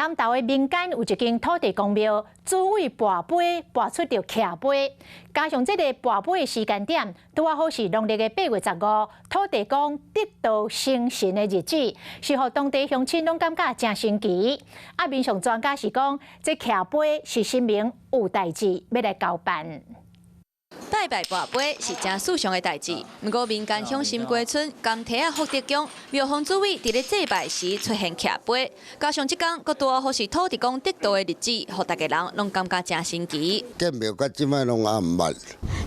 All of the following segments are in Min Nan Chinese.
南投的民間有一間土地公廟，主委跋杯跋出著徛杯，加上這個跋杯的時間點，拄仔好是農曆的8月15，土地公得道成神的日子，是予當地鄉親攏感覺誠神奇。啊，民俗專家是講，這徛杯是神明有代誌欲來交辦。拜拜跋杯是誠俗常的代誌，毋過民間鄉心街村甘提仔福德宮廟方主委佇咧祭拜時出現徛杯，加上這工閣拄好是土地公得道的日子，予逐家人攏感覺誠神奇。建廟到這擺攏猶毋捌。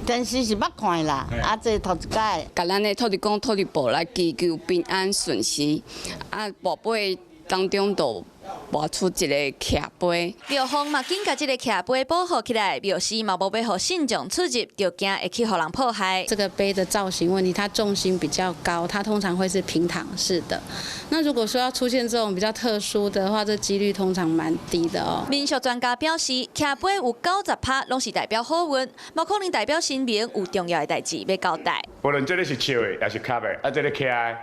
電視是捌看啦，啊，這頭一擺。共咱的土地公、土地婆來祈求平安順遂，啊，跋杯當中就跋出一个徛杯。廟方嘛緊共這个徛杯保護起來，表示嘛無欲予信眾出入，就驚會去予人破壞。這個杯的造型問題，它重心比較高，它通常會是平躺式的。那如果說要出現這種比較特殊的話，這幾率通常蠻低的哦。民俗專家表示，徛杯有90%攏是代表好運，無可能代表神明有重要的代誌欲交代。無論這个是笑的，抑是哭的，啊，這个徛的。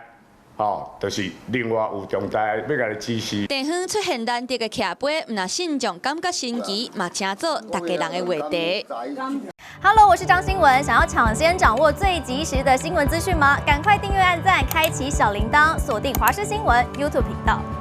吼，就是另外有重大欲共你指示。地方出現難得的徛杯，毋但信眾感覺神奇，嘛成做逐家人的話題。 Hello，我是張新文，想要搶先掌握最及時的新聞資訊嗎？趕快訂閱、按讚、開啟小鈴鐺，鎖定華視新聞 YouTube 頻道。